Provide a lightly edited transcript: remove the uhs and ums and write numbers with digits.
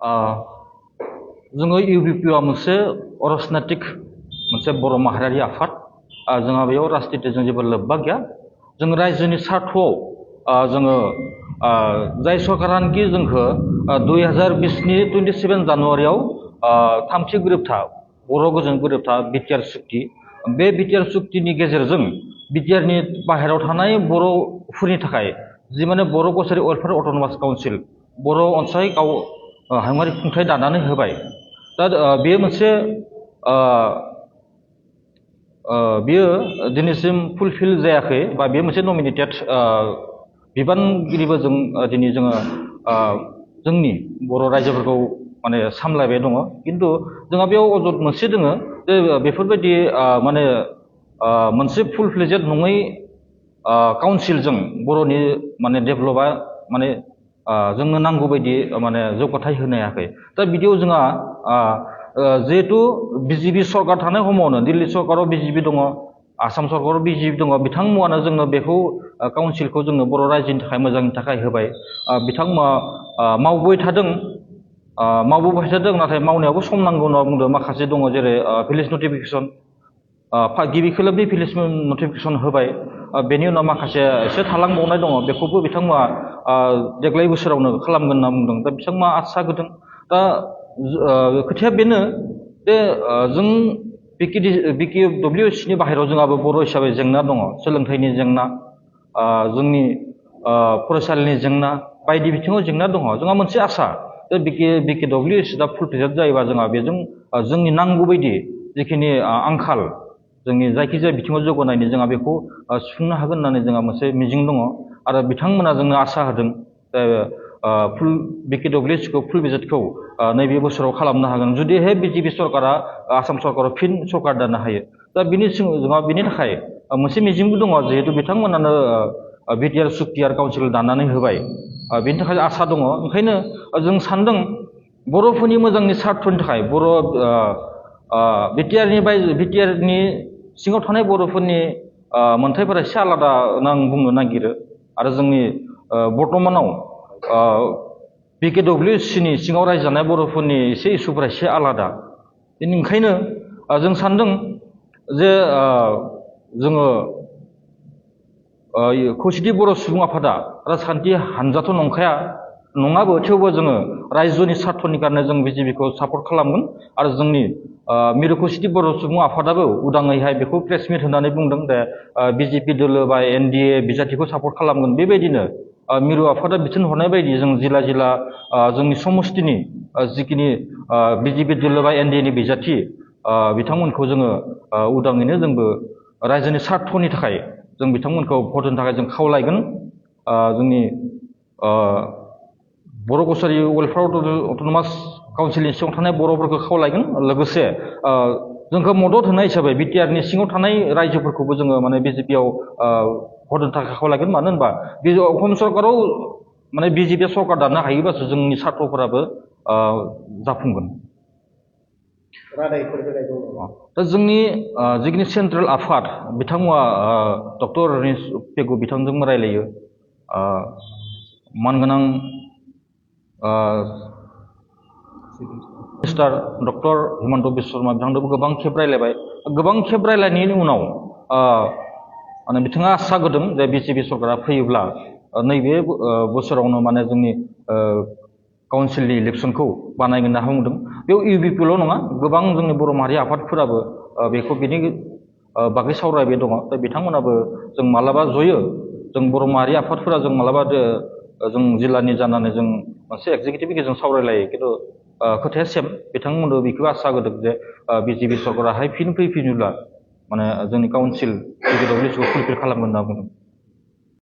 ओ जोङो इउबिपिआ मोनसे अराजनैतिक मोनसे बर' माहारियारि आफाद जोंहा बेयाव राजनितिजों जेबो लोब्बा गैया जों रायजोनि सार्थआव जोङो जाय सरकारानोखि जोंखौ 2020नि 27 जानुवारियाव थामथि गोरोबथा बर' गोजोन गोरोबथा बिटिआर सुक्ति बे बिटिआर सुक्तिनि गेजेरजों बिटिआरनि बाहेरायाव थानाय बर'फोरनि थाखाय जि माने बर' कसारि वेलफेयार अट'नमास काउन्सिल बर' अनसाय गाव हायुङारि खुंथाय दानानै होबाय दा बेयो मोनसे बियो दिनैसिम फुलफिल जायाखै बा बेयो मोनसे नमिनेटेड बिबानगिरिबो जों दिनै जोङो जोंनि बर' रायजोफोरखौ माने सामलायबाय दङ किन्तु जोंहा बेयाव अजद मोनसे दोङो जे बेफोरबायदि माने मोनसे फुल फ्लेजेड नङै काउन्सिलजों बर'नि माने डेभेलपा माने जोंनो नांगौ बायदि माने जौगाथाय होनो हायाखै दा बिदियाव जोंहा जिहेतु बिजेपि सरकार थानाय समावनो दिल्ली सरकाराव बिजेपि दङ आसाम सरकाराव बिजेपि दङ बिथांमोनानो जोंनो बेखौ काउन्सिलखौ जोंनो बर' रायजोनि थाखाय मोजांनि थाखाय होबाय बिथांमोना मावबोबाय थादों नाथाय मावनायावबो सम नांगौ होनना बुंदों माखासे दङ जेरै भिलेज नटिफिकेसन गिबि खोलोबनि भिलेज नटिफिकेसन होबाय बेनि उनाव माखासे एसे थालांबावनाय दङ बेखौबो बिथांमोना देग्लाय बोसोरावनो खालामगोन होनना बुंदों दा बिथांमोना आसा होदों दा खोथाया बेनो जे जों बिकिडब्लिउएसनि बाहेरायाव जोंहाबो बर' हिसाबै जेंना दङ सोलोंथाइनि जेंना जोंनि फरायसालिनि जेंना बायदि बिथिङाव जेंना दङ जोंहा मोनसे आसा जे बिकिडब्लिउएस दा फुल फ्लेजेड जायोबा जोंहा बेजों जोंनि नांगौ बायदि जिखिनि आंखाल जोंनि जायखिजाया बिथिङाव जौगानायनि जोंहा बेखौ सुफुंनो हागोन होननानै जोंहा मोनसे मिजिं दङ आरो बिथांमोना जोंनो आसा होदों जे फुल बिकिडब्लिउएसखौ फुल फ्लेजेडखौ नैबे बोसोराव खालामनो हागोन जुदिहाय बिजेपि सरकारा आसाम सरकाराव फिन सरकार दानो हायो दा बिनि जोंहा बिनि थाखाय मोनसे मिजिंबो दङ जिहेतु बिथांमोनानो बिटिआर सुक्ति आरो काउन्सिल दानानै होबाय बेनि थाखाय आसा दङ ओंखायनो जों सानदों बर'फोरनि मोजांनि सार्थनि थाखाय बर' बिटिआरनि सिङाव थानाय बर'फोरनि मोनथायफोरा एसे आलादा आं बुंनो नागिरो आरो जोंनि बर्तमानाव बिकेडब्लिउएसनि सिङाव रायजो जानाय बर'फोरनि एसे इसुफोरा एसे आलादा ओंखायनो जों सानदों जे जोङो खौसेथि बर' सुबुं आफादा राजखान्थि हानजाथ' नंखाया नङाबो थेवबो जोङो रायजोनि सार्थनि कारणे जों बिजेपिखौ सापर्ट खालामगोन आरो जोंनि मिरु खौसेथि बर' सुबुं आफादाबो उदाङैहाय बेखौ प्रेस मिट होनानै बुंदों जे बिजेपि दोलो बा एनडिए बिजाथिखौ सापर्ट खालामगोन बेबायदिनो मिरु आफादा बिथोन हरनाय बायदि जों जिल्ला जिल्ला जोंनि समस्तिनि जिखिनि बिजेपि दोलो बा एनडिएनि बिजाथि बिथांमोनखौ जोङो उदाङैनो जोंबो रायजोनि सार्थनि थाखाय जों बिथांमोनखौ भट होनो थाखाय जों खावलायगोन जोंनि बर' कसारि वेलफेयार अट'नमास काउन्सिलनि सिङाव थानाय बर'फोरखौ खावलायगोन लोगोसे जोंखौ मदद होनाय हिसाबै बिटिआरनि सिङाव थानाय रायजोफोरखौबो जोङो माने बिजेपिआव भट होनो थाखाय खावलायगोन मानो होनबा असम सरकाराव माने बिजेपिआ सरकार दानो हायोबासो जोंनि सार्थफोराबो जाफुंगोन दा जोंनि जिखिनि सेन्ट्रेल आफाद बिथांमोना डक्टर रनिस पेगु बिथांजों रायलायो मानगोनां मिनिस्टार डक्टर हिमन्त बिश्व शर्मा बिथांजोंबो गोबां खेब रायलायबाय गोबां खेब रायलायनायनि उनाव माने बिथाङा आसा होदों जे बिजेपि सरकारा फैयोब्ला नैबे बोसोरावनो माने जोंनि काउन्सिलनि इलेक्सनखौ बानायगोन होनना बुंदों बेयाव इउबिपिल' नङा गोबां जोंनि बर' माहारि आफादफोराबो बेखौ बिनि बागै सावरायबाय दङ दा बिथांमोनाबो जों मालाबा जयो जों बर' माहारि आफादफोरा जों मालाबा जों जिल्लानि जानानै जों मोनसे एक्जिकिउटिभनि गेजेरजों सावरायलायो खिन्थु खोथाया सेम बिथांमोननो बेखौ आसा होदों जे बिजेपि सरकाराहाय फिन फैफिनोब्ला माने जोंनि काउन्सिल बिकेडब्लिउएसखौ फुलफिल खालामगोन होनना बुंदों